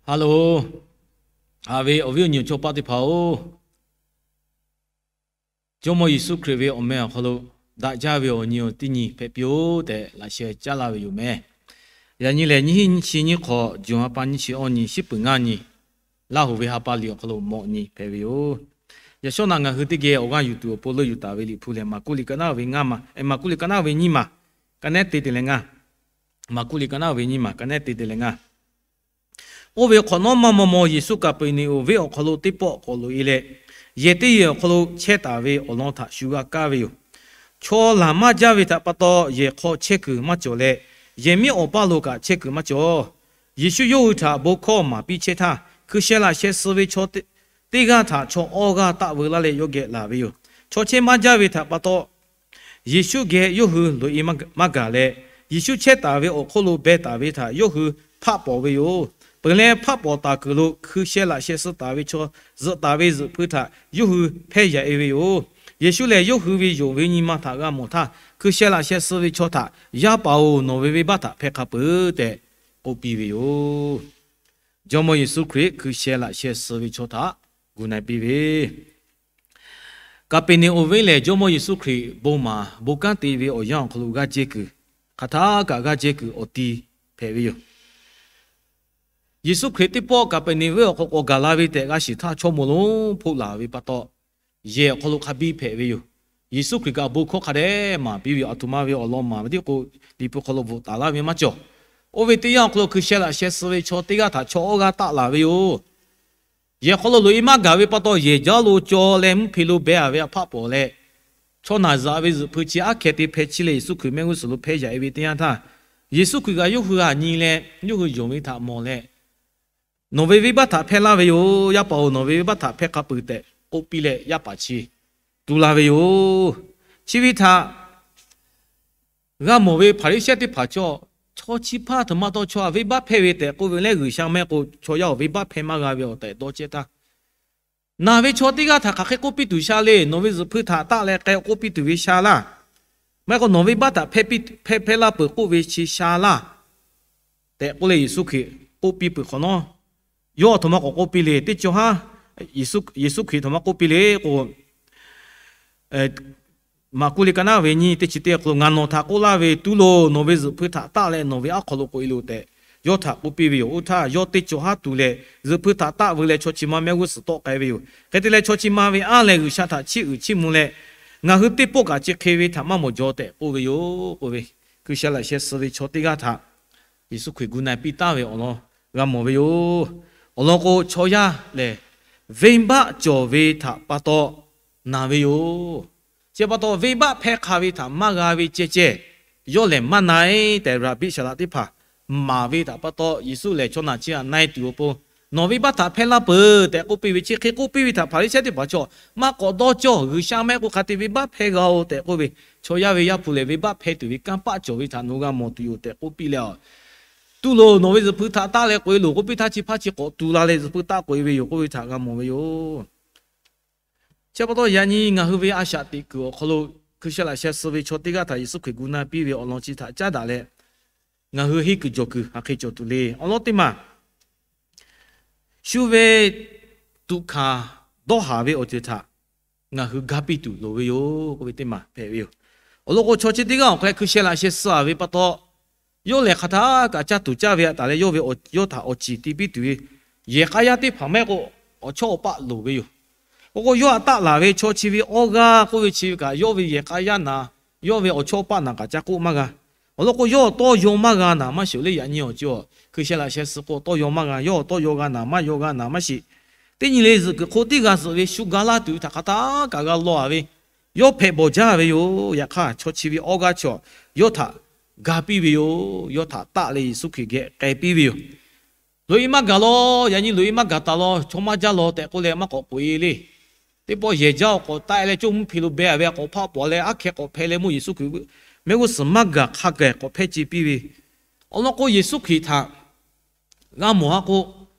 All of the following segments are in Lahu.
Hello, haꞈ ve awˬ viˉ awˬ nyi awˬ chawˇ paˆ teˇ hpaˍ-oˬ, Jawˇmawˇ Yeˍsuˆ Hkriꞈ ve awˬ meh awˬ hk'aw lo daꞈ jaˇ ve awˬ nyi awˬ teˇ nyi hpehꞈ piˇ-oˆ tehꞈ laꞈ sheh caˉ laˇ ve yoˬ meh. Yaꞈ nyi lehˬ, nyiˇ hinˉ nyiˇ chi nyiˇ hk'awꞈ, June ha pa nyiˇ chi awˇ nyi, shiˉ peuˬ ngaˇ nyi, Laˇ hoꞈ ve ha pa liꞈ awˬ hk'aw lo mawꞈ nyi hpehꞈ ve yoˬ. Yaꞈ shawˉ naꞈ ngaˬ hui teˇ geh awˬ g'aˇ yuˬ tuˬ awˬ pon leuˆ yuˬ taˍ ve Liꞈ hpu lehˬ, Maˍkuˆ liꞈ ka naˉ ve ngaˇ ma, Maˍkuˆ liꞈ ka naˉ ve nyiˇ ma, ka nehˉ te te leh ngaˇ, Maˍkuˆ liꞈ ka naˉ ve nyiˇ ma, ka nehˉ te te leh ngaˇ. Oˇ ve hk'awꞈ nawˉ maˇ maw maw Yeˍsuˆ Kaˍpeˍneˍonˍ venˇ awˬ hk'aw lo teˇ pawˆ k'awꞈ loꞈ-e leh, yehˬ teˇ yehˬ awˬ hk'aw lo chehˇ taˍ ve awˬ lawn htaꞈ shu g'a kaˇ ve yoˬ. Chaw laˬ maˇ jaˇ ve htaꞈ pa taw, yehˬ hk'aw chehˇ kuiˬ maˇ cawˬ leh, yehˬ miˉ awˬ paˇ lo kaꞈ chehˇ kuiˬ maˇ cawˬ. Yeˍsuˆ yawˇ hui htaꞈ bon hkawˇ maˍ piˇ chehˇ htaˇ, hkui sheh laꞈ sheh suh ve chaw teˇ g'aˇ htaꞈ chaw awˇ g'aˇ taˆ veu laˇ leh yawˇ geh laˬ ve yoˬ. Chaw chehˇ maˇ jaˇ ve htaꞈ pa taw, Yeˍsuˆ geh yawˇ hui loꞈ-e maˇ gaˬ leh, Yeˍsuˆ chehˇ taˍ ve awˬ hk'oˆ lo beh taˍ ve htaꞈ yawˇ hui hpaˆ pawˍ ve yoˬ. Peuˬ leh hpaˆ pawˍ taˍ kuiˬ lo hkui sheh laꞈ sheh suh taˍ ve chaw zuhꞈ taˍ ve zuhꞈ hpui htaꞈ yawˇ hui hpehˇ yaꞈ-e ve yoˬ. Yeˍsuˆ lehˬ, yawˇ hui ve yonˍ ve nyi ma htaꞈ g'a mawˬ htaˇ, hkui sheh laꞈ sheh suh ve chaw htaꞈ, Yaˇ paˍ-oˬ, nawˬ ve venˇbaˆ htaꞈ hpehˇ hk'a peuˬ tehꞈ k'oˆ piˇ ve yoˬ. Jawˇmawˇ Yeˍsuˆ Hkriꞈ hkui sheh laꞈ sheh suh ve chaw htaꞈ gu na-e piˇ ve Kaˍpeˍneˍonˍ venˇ lehˬ, Jawˇmawˇ Yeˍsuˆ Hkriꞈ bon maˍ bon kanˉ te ve awˬ yanˇ awˬ hk'aw lo g'aˇ jehˇ kuiˬ, hk'aˬ htaˇ kaꞈ g'aˇ jehˇ kuiˬ awˬ ti hpehꞈ ve yoˬ. Yeˍsuˆ Hkriꞈ teˇ pawˆ Kaˍpeˍneˍonˍ venˇ awˬ hk'aw k'awꞈ gaˬ la ve tehꞈ g'a shiˍ htaˇ, chaw moˍ lonˉ hpoˆ laˬ ve pa taw, yehˬ awˬ hk'aw lo hk'a biˇ hpehꞈ ve yoˬ. Yeˍsuˆ Hkriꞈ kaꞈ bon hkawˇ hk'a dehꞈ maˍ piˇ ve yoˬ. Aˬ htoꞈ ma ve awˬ lawn maˍ ve tiˉ k'o, Liꞈ hpu hk'aw lo bvuhꞈ taˍ laˇ ve maˇ cawˬ. Oˇ ve teˇ yanˇ awˬ hk'aw lo hkui sheh laꞈ sheh suh ve chaw teˇ g'aˇ htaꞈ chaw awˇ g'aˇ taˆ laˬ ve yoˬ. Yehˬ hk'aw lo loꞈ-e maˇ gaˬ ve pa taw, yehˬ jaˇ lo caw leh mvuhˇ hpe lo beh-a ve htaꞈ hpaˆ pawˍ leh, chaw naˬ zaꞈ ve zuhꞈ hpui chi aˉ hkeh te hpeh chiˇ leh Yeˍsuˆ Hkriꞈ mehˆ g'uˇ suhˍ lo hpehˇ yaꞈ-e ve teˇ yanˇ htaˇ, Yeˍsuˆ Hkriꞈ kaꞈ yawˇ hui g'a nyi leh, yawˇ hui yonˍ ve htaꞈ mawˬ leh, Nawˬ ve venˇbaˆ htaꞈ hpehˇ laˇ ve yoˬ. Yaˇ paˍ-oˬ, nawˬ ve venˇbaˆ htaꞈ hpehˇ hk'a peuˬ tehꞈ k'oˆ piˇ leh, yaˇ paˍ chi tu la ve yoˬ. Chi ve htaꞈ g'a mawˬ ve Hpaˍriˍsehˇ teˇ hpaˍ chaw, chaw chi hpaˇ htoꞈ ma taw chaw htaꞈ venˇbaˆ hpehˇ ve tehꞈ k'oˆ ve leh, G'uiˬsha maˇ heˆ k'o chaw yaˇ awˬ venˇbaˆ hpehˇ maˇ g'a ve awˬ tehꞈ dawˇ chehˇ htaˇ, Naˬ ve chaw teˇ g'aˇ htaꞈ hk'aˬ hk'e k'oˆ piˇ tuˬ sha le. Nawˬ ve zuhꞈ hpui htaꞈ taˆ leh k'ai k'oˆ piˇ tuˬ ve sha laˇ. Maˇ heˆ k'o nawˬ venˇbaˆ htaꞈ hpehˇ hpehˇ laˇ peuˬ k'oˆ ve chi sha laˇ tehꞈ k'oˆ leh, Yeˍsuˆ Hkriꞈ k'oˆ piˇ peuˬ hk'awꞈ nawˉ, yawˇ aˬ htoꞈ ma k'awꞈ k'oˆ piˇ le. Teˇ cawˬ haˉ Yeˍsuˆ Hkriꞈ htoꞈ ma k'oˆ piˇ le k'o, Maˍkuˆ liꞈ ka naˉ ve nyiˇ teˇ chi teˇ awˬ hk'aw lo, Ngaˬ nawˬ htaꞈ k'oˆ laˇ ve, tu loˬ, nawˬ ve zuhꞈ hpui htaꞈ taˆ leh nawˬ ve aˉ hk'aw lo k'oꞈ-e loˬ tehꞈ yawˇ htaꞈ k'oˆ piˇ ve yoˬ. Oˇ htaˇ yawˇ teˇ cawˬ haˉ tuˬ leh zuhꞈ hpui htaꞈ taˆ veu leh chaw chi ma mehˆ g'uˇ suhˍ tawˆ k'ai ve yoˬ. Hk'e te leh chaw chi ma ve aˉ lehˬ G'uiˬsha htaꞈ chiˇ uiˍ chiˇ mvuh leh, Ngaˬ hui teˇ pawˆ kaꞈ chi hk'e ve htaꞈ maˇ mawˬ jaw tehꞈ k'oˆ ve yoˬ k'oˆ ve, hkui sheh laꞈ sheh suh ve chaw teˇ g'aˇ htaꞈ Yeˍsuˆ Hkriꞈ gu na-e piˇ taˍ ve awˬ lawn g'a mawˬ ve yoˬ. Awˬ lawn k'o, chaw yaˇ lehˬ venˇbaˆ cawˬ ve htaꞈ pa taw naˬ ve yoˬ. Chi pa taw venˇbaˆ hpehˇ hk'a ve htaꞈ maˇ g'a ve ceh ceh, yawˇ lehˬ maˇ na-e tehꞈ, raˍbiˆ saˍlaꞈ teˇ hpaˍ maˍ ve htaꞈ pa taw, Yeˍsuˆ lehˬ chaw naˬ chi htaꞈ na-e tuˬ awˬ pon, Nawˬ venˇbaˆ htaꞈ hpehˇ laˇ peuˬ tehꞈ k'oˆ piˇ ve, chi hk'e k'oˆ piˇ ve htaꞈ Hpaˍriˍsehˇ teˇ hpaˍ chaw maˇ k'awꞈ dawˇ cawˇ. G'uiˬsha maˇ heˆ k'o hk'aˬ hk'e te venˇbaˆ hpehˇ g'a-oˬ tehꞈ k'oˆ ve, chaw yaˇ ve Yaˇ hpu lehˬ venˇbaˆ hpehˇ tuˬ ve kanˇ paˆ cawˬ ve htaꞈ nawˬ g'a mawˬ tuˬ yoˬ tehꞈ k'oˆ piˇ leh, Tu loˬ, nawˬ ve zuhꞈ hpui htaꞈ taˆ leh k'oꞈ-e loˬ k'oˆ piˇ htaˇ, chi hpaˇ chi k'awꞈ tu la leh zuhꞈ hpui taˆ k'oꞈ-e ve yoˬ k'oˆ ve htaꞈ g'a mawˬ ve yoˬ. Chi pa taw yaꞈ nyi ngaˬ hui ve a shaꞈ teꞈ kuiˬ awˬ hk'aw lo hkui sheh laꞈ sheh suh ve chaw teˇ g'aˇ htaꞈ Yeˍsuˆ Hkriꞈ gu na piˇ ve awˬ lawn chi htaꞈ caˉ daꞈ leh, ngaˬ hui henˇ kuiˬ jawˬ kuiˬ hk'aˬ hk'e cawˬ tuˬ le. Awˬ lawn teˇ maˬ, shu ve tuꞈ hkanˍ dawˇ haˍ ve awˬ ceuˬ htaꞈ ngaˬ hui ga piˇ tuˬ loˍ ve yoˬ k'oˆ ve teˇ maˬ hpehꞈ ve yoˬ. Awˬ lawn k'o, chaw chi teˇ g'aˇ awˬ hk'a leh hkui sheh laꞈ sheh suh-a ve pa taw, yawˇ lehˬ hk'aˬ htaˇ kaꞈ caˇ tuˬ caˇ ve htaꞈ taˍ leh, yawˇ ve, yawˇ htaꞈ awˬ ciˍ te piˇ tuˬ ve yehˬ k'a yaˇ teˇ hpaˍ maˇ heˆ k'o, awˬ chawˇ awˬ paˆ loˍ ve yoˬ. K'o k'o, yawˇ htaꞈ taˆ laˬ ve chaw chi ve awˇ g'aˇ k'oˆ ve chi ve kaꞈ, yawˇ ve yehˬ k'a yaˇ naˍ, yawˇ ve awˬ chawˇ awˬ paˆ naˍ kaꞈ ca k'oˆ maˇ g'a. Awˬ lawn k'o, yawˇ awˬ tawˇ yaw maˇ g'a naˍ maˇ shiˍ le. Yaꞈ nyi awˬ ceuˬ hkui sheh laꞈ sheh suh k'o, awˬ tawˇ yaw g'a naˍ, yawˇ awˬ tawˇ yaw g'a naˍ maˇ yaw g'a naˍ maˇ shiˍ. Teˇ nyi le zuhꞈ kuiˬ hk'oˆ tiˉ g'a zuhꞈ ve shu ga laˇ tuˬ ve htaꞈ hk'aˬ htaˇ kaꞈ g'a law-a ve, yawˇ hpehꞈ bawˬ jaˇ ve yoˬ. Yaꞈ hk'aˇ, chaw chi ve awˇ g'aˇ chaw yawˇ htaꞈ ga piˇ ve yoˬ. Yawˇ htaꞈ taˆ leh Yeˍsuˆ Hkriꞈ geh k'ai piˇ ve yoˬ. Loꞈ-e maˇ gaˬ law, yaꞈ nyi loꞈ-e maˇ gaˬ taˍ law, chaw maˇ jaˇ law tehꞈ k'oˆ leh maˇ k'awꞈ k'oꞈ-e le. Teˇ pawˆ yehˬ jaˇ awˬ k'awꞈ taˆ leh, coˇ mvuhˇ hpe lo beh-a ve k'awꞈ hpaˆ pawˍ leh, aˉ hkeh k'awꞈ hpeh leh, mvuhˇ Yeˍsuˆ Hkriꞈ mehˆ g'uˇ suhˍ maˇ gaˬ hk'a gaˬ k'awꞈ hpehˇ ce piˇ ve. Awˬ lawn k'o, Yeˍsuˆ Hkriꞈ htaꞈ g'a mawˬ-a k'o,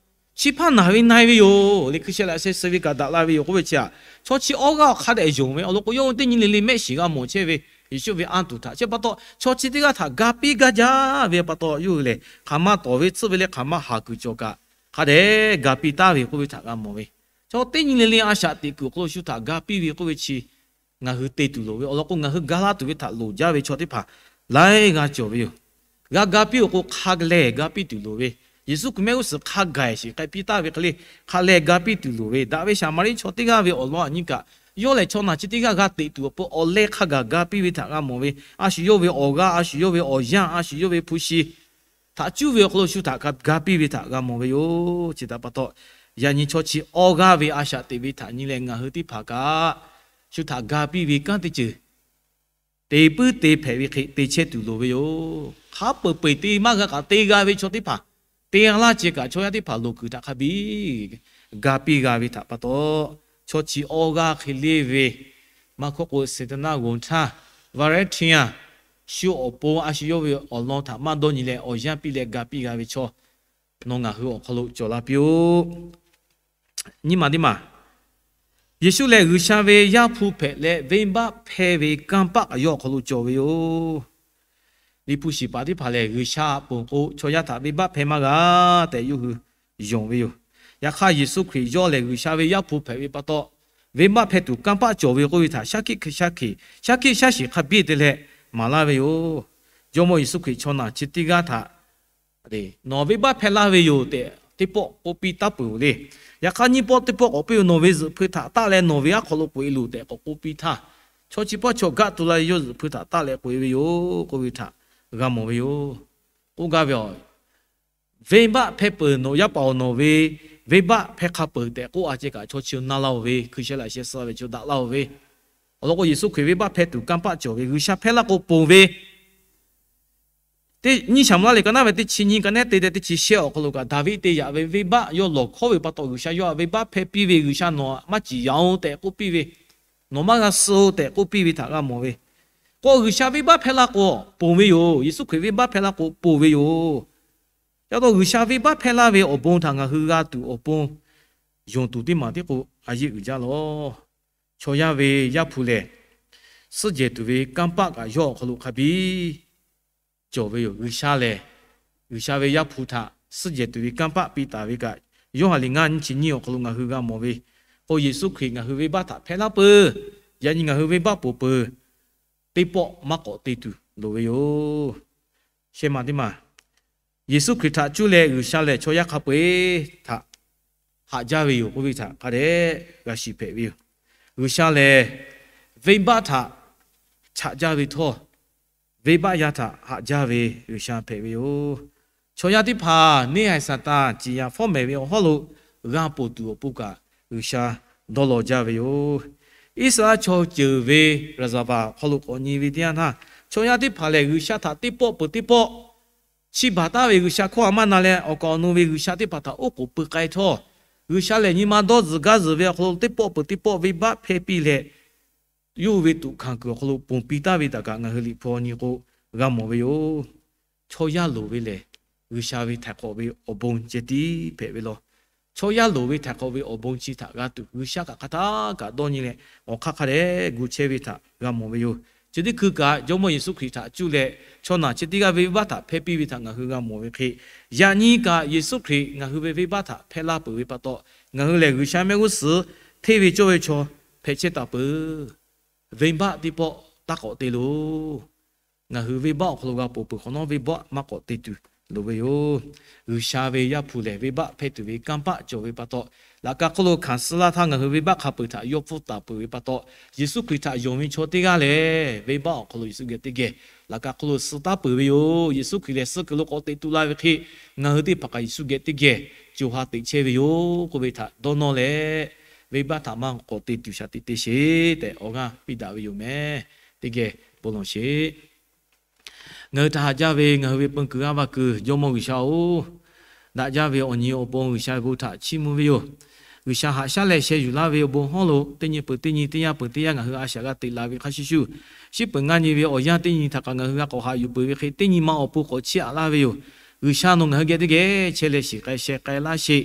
chi hpaˇ naˬ ve na-e ve yoˬ le. Hkui sheh laꞈ sheh suh ve kaꞈ daꞈ la ve yoˬ k'oˆ ve chi htaꞈ, chaw chi awˇ g'aˇ awˬ hk'a dehꞈ yonˍ ve. Awˬ lawn k'o, yawˇ hui teˇ nyi le le mehˆ shiˍ g'a mawˬ chehˇ ve, Yeˍsuˆ ve anˇ tuˬ htaꞈ. Chi pa taw, chaw chi teˇ g'aˇ htaꞈ ga piˇ gaˇ jaˇ ve pa taw, yawˇ hui lehˬ hk'aˬ ma tawˍ ve tsuhˆ ve leh hk'aˬ ma haˍ kuiˬ cawˬ kaꞈ, hk'a dehꞈ ga piˇ taˍ ve k'oˆ ve htaꞈ g'a mawˬ ve. Chaw teˇ nyi le le a shaꞈ teꞈ kuiˬ awˬ hk'aw lo shu htaꞈ ga piˇ ve k'oˆ ve chi ngaˬ hui te tuˬ loˍ ve. Awˬ lawn k'o, ngaˬ hui ga laˇ tuˬ ve htaꞈ loˍ jaˇ ve chaw teˇ hpaˍ laiˉ g'aˇ cawˬ ve yoˬ. G'a ga piˇ awˬ k'o, hk'a lehˬ ga piˇ tuˬ loˍ ve. Yeˍsuˆ Hkriꞈ mehˆ g'uˇ suhˍ hk'a gaˬ shiˍ k'ai piˇ taˍ ve hk'e le, hk'a lehˬ ga piˇ tuˬ loˍ ve. Daꞈ ve Saˍmaˍriˆ chaw teˇ g'aˇ ve awˬ lawn aꞈ nyi kaꞈ, yawˇ lehˬ chaw naˬ chi teˇ g'aˇ g'a teꞈ tuˬ awˬ pon awˬ leh hk'a gaˬ ga piˇ ve htaꞈ g'a mawˬ ve. A shu yawˇ ve awˬ g'aˇ, a shu yawˇ ve awˬ yanˇ, a shu yawˇ ve hpu shi htaꞈ cuˇ ve awˬ hk'aw lo shu htaꞈ ga piˇ ve htaꞈ g'a mawˬ ve yoˬ. Chi htaꞈ pa taw, yaꞈ nyi chaw chi awˇ g'aˇ ve a shaꞈ teꞈ ve htaꞈ nyi leh ngaˬ hui teˇ hpaˍ kaꞈ shu htaꞈ ga piˇ ve kanˉ teˇ ceuˬ te puiˉ te hpehꞈ ve hk'e te chehˇ tuˬ loˍ ve yoˬ. Hk'a peu-eˬ peu-eˬ te maˇ g'a kaꞈ te g'a ve chaw teˇ hpaˍ, te g'a laˇ ceh kaꞈ chaw yaˇ teˇ hpaˍ loˍ kuiˬ htaꞈ hk'a biˇ ga piˇ g'a ve htaꞈ pa taw, chaw chi awˇ g'aˇ hk'e le ve, maˇ hkawˇ k'o, Sataˍnaˆ g'oˬ htaˇ, Vaˍreˍtiˆ, shu awˬ pon a shu yawˇ ve awˬ lawn htaꞈ maˇ dawˇ nyi leh awˬ yanˇ piˇ leh ga piˇ g'a ve chaw, nawˬ ngaˬ hui awˬ hk'aw lo cawˬ la piˇ-oˆ. Nyi ma teˇ maˬ, Yeˍsuˆ lehˬ G'uiˬsha ve Yaˇ hpu hpehꞈ leh, venˇbaˆ hpehˇ ve kanˇ paˆ kaꞈ yawˇ awˬ hk'aw lo cawˬ ve yoˬ. Liꞈ hpu shiˍ paˍ teˇ hpaˍ lehˬ, G'uiˬsha aꞈ ponˬ k'o, chaw yaˇ htaꞈ venˇbaˆ hpehˇ maˇ g'a tehꞈ yawˇ hui yonˍ ve yoˬ. Yaꞈ hk'aˇ, Yeˍsuˆ Hkriꞈ yawˇ lehˬ G'uiˬsha ve Yaˇ hpu hpehꞈ ve pa taw, venˇbaˆ hpehˇ tuˬ kanˇ paˆ cawˬ ve k'oˆ ve htaꞈ shaˉ hkiˆ shaˉ hkiˆ, shaˉ hkiˆ shaˉ shiˍ hk'a biˇ te leh maˍ laˇ ve yoˬ. Jawˇmawˇ Yeˍsuˆ Hkriꞈ chaw naˬ chi teˇ g'aˇ htaꞈ, nawˬ venˇbaˆ hpehˇ laˇ ve yoˬ tehꞈ teˇ pawˆ k'oˆ piˇ taˉ peuˬ-oˬ le. Yaꞈ hk'aˇ, nyiˇ pawˆ teˇ pawˆ k'awꞈ piˇ ve, nawˬ ve zuhꞈ hpui htaꞈ taˆ leh nawˬ ve aˉ hk'aw lo k'oꞈ-e loˬ tehꞈ k'awꞈ k'oˆ piˇ htaˇ, chaw chi pawˆ chaw gaˆ tu la ve yawˇ zuhꞈ hpui htaꞈ taˆ leh k'oꞈ-e ve yoˬ k'oˆ ve htaꞈ g'a mawˬ ve yoˬ. K'oˆ gaˇ ve, venˇbaˆ hpehˇ peuˬ, nawˬ yaˇ paˍ-oˬ, nawˬ ve venˇbaˆ hpehˇ hk'a peuˬ tehꞈ k'oˆ-a ceh kaꞈ, chaw chi na laˇ-oˬ ve, hkui sheh laꞈ sheh suh ve chaw daꞈ laˇ-oˬ ve. Awˬ lawn k'o, Yeˍsuˆ Hkriꞈ venˇbaˆ hpehˇ tuˬ kanˇ paˆ cawˬ ve, G'uiˬsha hpehˇ laˇ k'o ponˬ ve, teˇ nyiˇ Saˍmo laˇ lehˬ ka naˉ ve teˇ chi nyiˇ ka nehˉ te leh teˇ chi shehˆ awˬ hk'aw lo kaꞈ, Daˍviˆ te yaꞈ ve venˇbaˆ yawˇ lawˬ hkawˉ ve pa taw, G'uiˬsha yawˇ htaꞈ venˇbaˆ hpehˇ piˇ ve, G'uiˬsha nawˬ htaꞈ maˇ ciˍ yaꞈ-oˬ tehꞈ k'oˆ piˇ ve, nawˬ maˇ g'a suh-oˬ tehꞈ k'oˆ piˇ ve htaꞈ g'a mawˬ ve. K'o, G'uiˬsha venˇbaˆ hpehˇ laˇ k'o ponˬ ve yoˬ. Yeˍsuˆ Hkriꞈ venˇbaˆ hpehˇ laˇ k'o ponˬ ve yoˬ. Ca taw G'uiˬsha venˇbaˆ hpehˇ laˇ ve awˬ bon htaꞈ ngaˬ hui g'a tuˬ awˬ pon yonˍ tuˬ teˇ maˬ tiˉ k'o, a yeˆ uiˍ jaˇ lawˬ. Chaw yaˇ ve Yaˇ hpu lehˬ, suhˉ jehˬ tuˬ ve kanˇ paˆ kaꞈ yawˇ awˬ hk'aw lo hk'a biˇ cawˬ ve yoˬ. G'uiˬsha lehˬ, G'uiˬsha ve Yaˇ hpu htaꞈ suhˉ jehˬ tuˬ ve kanˇ paˆ piˇ taˍ ve kaꞈ, Yoˇhanˬ liꞈ ngaˇ nyiˇ chi nyiˇ awˬ hk'aw lo ngaˬ hui g'a mawˬ ve. K'o, Yeˍsuˆ Hkriꞈ ngaˬ hui venˇbaˆ htaꞈ hpehˇ laˇ peuˬ, yaꞈ nyi ngaˬ hui venˇbaˆ ponˬ peuˬ, teˇ pawˆ maˇ k'awꞈ te tuˬ loˍ ve yoˬ. Shehˆ maˬ teˇ maˬ, Yeˍsuˆ Hkriꞈ htaꞈ cuˇ leh G'uiˬsha lehˬ chaw yaˇ hk'a peu-eˬ htaꞈ haꞈ jaˇ ve yoˬ k'oˆ ve htaꞈ hk'a dehꞈ g'a shiˍ hpehꞈ ve yoˬ. G'uiˬsha lehˬ venˇbaˆ htaꞈ chaꞈ jaˇ ve htawˇ, venˇbaˆ yaˇ htaꞈ haꞈ jaˇ ve G'uiˬsha hpehꞈ ve yoˬ. Chaw yaˇ teˇ hpaˍ neˇhaiˬ Saˍtanˍ ciˍ yanˍ fawˉ mehˍ ve awˬ hawˉ lo g'a ponˬ tuˬ awˬ pon kaꞈ G'uiˬsha dawˇ law jaˇ ve yoˬ. Iˉsaˍreˍlaˆ chaw ceuˬ ve ရာဇဝင် awˬ hk'aw lo k'awꞈ nyi ve teˇ yanˇ htaˇ, chaw yaˇ teˇ hpaˍ lehˬ G'uiˬsha htaꞈ teˇ pawˆ peuˬ teˇ pawˆ chi baˬ taˍ ve, G'uiˬsha hkawˇ a maˇ na leh awˬ kaˍ awˬ nu ve G'uiˬsha teˇ hpaˍ htaꞈ oˉ k'oˍ pui k'ai htawˇ, G'uiˬsha lehˬ nyi ma dawˇ tzuhˬ gaˇ zuhˬ ve awˬ hk'aw lo teˇ pawˆ peuˬ teˇ pawˆ venˇbaˆ hpehˇ piˇ leh, yawˇ hui ve tuꞈ hkanˍ kuiˬ awˬ hk'aw lo ponˬ piˇ taˍ ve htaꞈ kaꞈ ngaˬ hui Liꞈ hpu nyi k'o g'a mawˬ ve yoˬ. Chaw yaˇ loˍ ve lehˬ, G'uiˬsha ve htaiˍ hk'awꞈ ve awˬ bon ceh tiˉ hpehꞈ ve law. Chaw yaˇ loˍ ve htaiˍ hk'awꞈ ve awˬ bon chi htaꞈ g'a tuˬ, G'uiˬsha kaꞈ hk'a htaˇ kaꞈ dawˇ nyi leh, awˬ hk'aˇ hk'a dehꞈ gu chehˇ ve htaꞈ g'a mawˬ ve yoˬ. Chi teˇ hkui kaꞈ, Jawˇmawˇ Yeˍsuˆ Hkriꞈ htaꞈ cuˇ leh chaw naˬ chi teˇ g'aˇ ve venˇbaˆ htaꞈ hpehˇ piˇ ve htaꞈ ngaˬ hui g'a mawˬ ve hk'e, yaꞈ nyi kaꞈ Yeˍsuˆ Hkriꞈ ngaˬ hui ve venˇbaˆ htaꞈ hpehˇ laˇ peuˬ ve pa taw, ngaˬ hui lehˬ G'uiˬsha mehˆ g'uˇ suhˍ hteˇ ve cawˇ ve chaw hpehꞈ chehˇ taˍ peuˬ. Venˇbaˆ teˇ pawˆ taˇ k'awꞈ te loˬ. Ngaˬ hui venˇbaˆ awˬ hk'aw lo g'a ponˬ peuˬ hk'awꞈ nawˉ, venˇbaˆ maˇ k'awꞈ te tuˬ loˍ ve yoˬ. G'uiˬsha ve Yaˇ hpu lehˬ, venˇbaˆ hpehˇ tuˬ ve kanˇ paˆ cawˬ ve pa taw, laꞈ ka hk'oˆ lo hkanˍ suh laˇ htaˇ ngaˬ hui venˇbaˆ hk'a peuˬ htaꞈ yawˇ pfuhˇ taˍ peuˬ ve pa taw, Yeˍsuˆ Hkriꞈ htaꞈ yonˍ ve chaw teˇ g'aˇ lehˬ, venˇbaˆ awˬ hk'aw lo Yeˍsuˆ geh teˇ geh laꞈ ka hk'oˆ lo suh taˍ peuˬ ve yoˬ. Yeˍsuˆ Hkriꞈ lehˬ suh kuiˬ lo k'awꞈ teꞈ tu la ve hk'e, ngaˬ hui teˇ hpaˍ kaꞈ Yeˍsuˆ geh teˇ geh co ha teꞈ chehˇ ve yoˬ k'oˆ ve htaꞈ dawˇ nawˇ leh, venˇbaˆ htaꞈ maˇ k'awꞈ te tuˬ shaˍ tiꞈ te sheˍ tehꞈ awˬ g'aˇ piˇ daꞈ ve yoˬ meh. Teˇ geh bon lawˬ sheˍ. Ngaˬ hui htaꞈ haꞈ jaˇ ve ngaˬ hui ve peun kuiˬ g'aˇ va kuiˬ Jawˇmawˇ G'uiˬsha-oˬ, daꞈ jaˇ ve awˬ nyi awˬ pon G'uiˬsha ve bon htaꞈ chiˇ mvuh ve yoˬ. G'uiˬsha haꞈ shaˉ leh sheh yuˬ laˇ ve awˬ bon hawˉ lo teˇ nyi peuˬ teˇ nyi teˇ yanˇ peuˬ teˇ yanˇ ngaˬ hui a shaꞈ g'a teꞈ la ve hk'a shuˍ shuˍ, shiˉ peuˬ ngaˇ nyi ve awˬ yanˇ teˇ nyi htaꞈ kaꞈ ngaˬ hui g'a k'awꞈ haꞈ yuˬ peuˬ ve hk'e, teˇ nyi ma awˬ pon k'awꞈ chiˇ aꞈ laˇ ve yoˬ. G'uiˬsha nawˬ ngaˬ hui geh teˇ geh chehˇ leh shiˍ k'ai sheh k'ai laˇ sheˍ.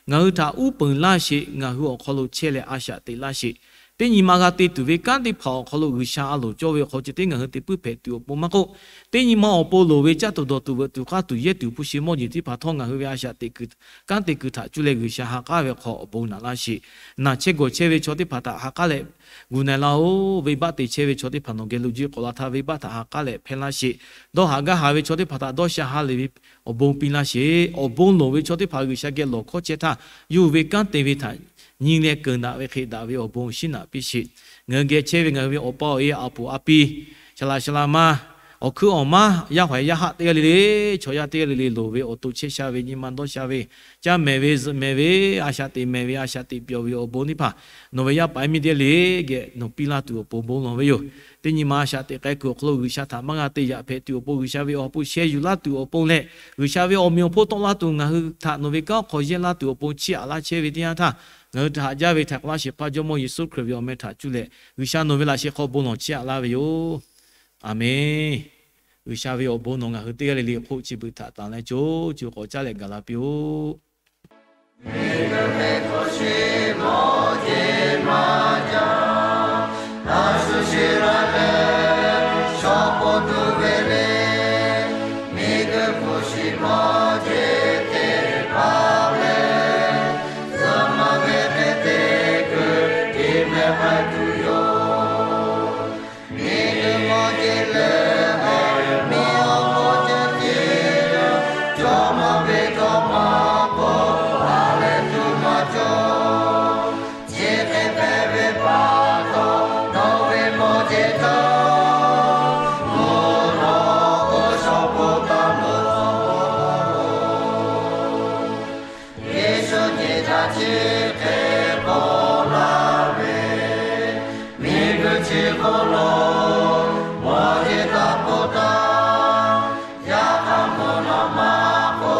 Ngaˬ hui htaꞈ uˉ peunˍ laˇ sheˍ. Ngaˬ hui awˬ hk'aw lo chehˇ leh a shaꞈ teꞈ laˇ sheˍ. Teˇ nyi ma g'a te tuˬ ve kanˉ teˇ hpaˍ awˬ hk'aw lo G'uiˬsha a loˍ cawˇ ve awˬ hk'aw ceh tiˉ ngaˬ hui te puiˉ hpehꞈ tuˬ awˬ pon maˇ k'oˆ, teˇ nyi ma awˬ pon loˍ ve caˇ tuˬ dawˬ tuˬ veuꞈ tuˬ k'aˇ tuˬ yehˇ tuˬ hpu shi mawˇ jeˬ teˇ hpaˍ htawˇ ngaˬ hui ve a shaꞈ teꞈ kuiˬ, kanˉ te kuiˬ htaꞈ cuˇ leh G'uiˬsha ha k'aˉ ve hk'aw awˬ bon naꞈ laˇ sheˍ. Naˬ chehˇ gawˬ chehˇ ve chaw teˇ hpaˍ htaꞈ ha k'aˉ leh gu na-e laˇ-oˬ. Venˇbaˆ te chehˇ ve chaw teˇ hpaˍ nawˬ geh lo juˇ k'awꞈ la htaˇ venˇbaˆ htaꞈ ha k'aˉ leh hpehˇ laˇ sheˍ. Dawˇ haꞈ gaˇ haˍ ve chaw teˇ hpaˍ htaꞈ dawˇ sha ha lehˬ ve awˬ bon piˇ laˇ sheˍ. Awˬ bon loˍ ve chaw teˇ hpaˍ G'uiˬsha geh lawˬ hkawˇ chehˇ htaˇ, yawˇ hui ve kanˉ te ve htaꞈ nyi leh keunˍ daꞈ ve hk'e daꞈ ve awˬ bon shinˉ naꞈ piˇ sheˍ. Ngaˬ hui geh chehˇ ve ngaˬ hui ve awˬ pa awˬ e a puˍ a pi, saˍ laꞈ saˍ laꞈ ma, awˬ hkuiˉ awˬ maˉ, yaˇ haiˬ yaˇ haˆ teˇ g'aˇ le le, chaw yaˇ teˇ g'aˇ le le loˍ ve awˬ to chehˇ sha ve nyi ma dawˇ sha ve, caˇ mehˍ ve zuhꞈ mehˍ ve, a shaꞈ teꞈ mehˍ ve a shaꞈ teꞈ pyawˬ ve awˬ bon teˇ hpaˍ nawˬ ve yaˇ paˍ yaˇ miˇ teˇ g'aˇ le geh nawˬ piˇ laˇ tuˬ awˬ pon bon lawˬ ve yoˬ. Teˇ nyi ma a shaꞈ teꞈ k'ai kuiˬ awˬ hk'aw lo G'uiˬsha htaꞈ maˇ g'a te yaꞈ hpehꞈ tuˬ awˬ pon G'uiˬsha ve awˬ ha hpu sheh yuˬ laˇ tuˬ awˬ pon leh, G'uiˬsha ve awˬ meꞈ awˬ hponˇ tawˆ laˇ tuˬ ngaˬ hui htaꞈ nawˬ ve kanˉ hk'aw yehˇ laˇ tuˬ awˬ pon chiˇ aꞈ laˇ chehˇ ve teˇ yanˇ htaˇ, ngaˬ hui htaꞈ haꞈ jaˇ ve htaꞈ k'awꞈ laˇ shehˍ hpaˇ Jawˇmawˇ Yeˍsuˆ Hkriꞈ ve awˬ meh htaꞈ cuˇ leh G'uiˬsha nawˬ ve laꞈ sheh hk'aw bon lawˬ chiˇ aꞈ laˇ ve yoˬ. Aˍmenˍ. G'uiˬsha ve awˬ bon nawˬ ngaˬ hui teˇ g'aˇ le le hk'oˆ chi beuꞈ htaꞈ tanˍ leh co co k'awꞈ caˉ leh gaˬ la piˇ-oˆ. Miˬguiˬ ve hpu shi mawˇ jeˬ maˇ jaˇ, a shu sheˍ la leh shawˍ k'oˆ tuˬ ve le. Miˬguiˬ hpu shi mawˇ jeˬ teˇ hpaˍ lehˬ, zuhꞈ maˍ ve hk'e te kuiˬ tiˉ meh k'ai tuˬ yoˬ. Miˬguiˬ mawˇ jeˬ lehˬ, miˬ awˬ hk'aw ceh tiˉ cawˇ maˇ ve tawˇ maˇ k'oˆ, ha lehˬ tuˬ maˇ cawˬ. Chi hk'e hpehꞈ ve pa taw, nawˬ ve mawˇ jeˬ htaꞈ mvuhˇ naw k'o shawˍ k'oˆ taˍ loˬ. Yeˍsuˆ nyi htaˇ chi hk'e k'oˆ laˇ ve, miˬguiˬ chi hk'oˆ lo mawˇ jeˬ taˍ k'oˆ taˍ, yaꞈ hk'aˇ mvuhˇ naw ma k'o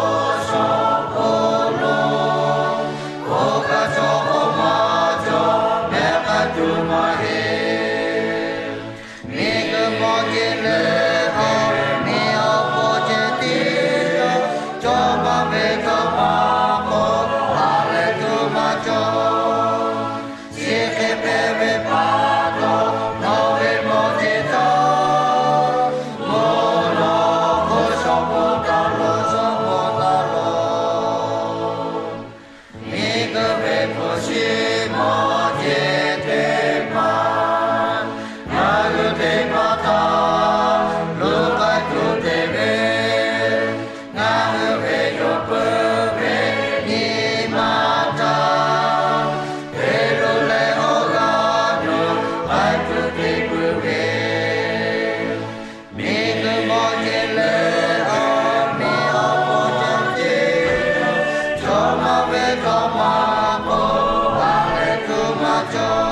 shawˍ k'oˆ loˬ. Oˇ kaˬ cawˬ k'o maˇ cawˬ, meh k'ai tuˬ maˇ heˆ. Miˬguiˬ mawˇ jeˬ lehˬ, miˬ awˬ hk'aw ceh tiˉ cawˇ maˇ ve tawˇ maˇ k'oˆ, ha lehˬ tuˬ maˇ cawˬ. Chi hk'e hpehꞈ ve pa taw, nawˬ ve mawˇ jeˬ htaꞈ mvuhˇ naw k'o shawˍ k'oˆ taˍ loˬ, shawˍ k'oˆ taˍ loˬ. Miˬguiˬ ve hpu shi mawˇ jeˬ teˇ hpaˍ, ngaˬ hui teˇ hpaˍ htaꞈ luˬ k'ai tuˬ te ve, ngaˬ hui ve yawˇ peuˬ ve nyi ma htaꞈ te luˬ leh awˬ g'aˇ nuˇ k'ai tuˬ te puiˉ ve, miˬguiˬ mawˇ jeˬ lehˬ, miˬ awˬ hk'aw ceh tiˉ cawˇ maˇ ve tawˇ maˇ k'oˆ, ha lehˬ tuˬ maˇ cawˬ.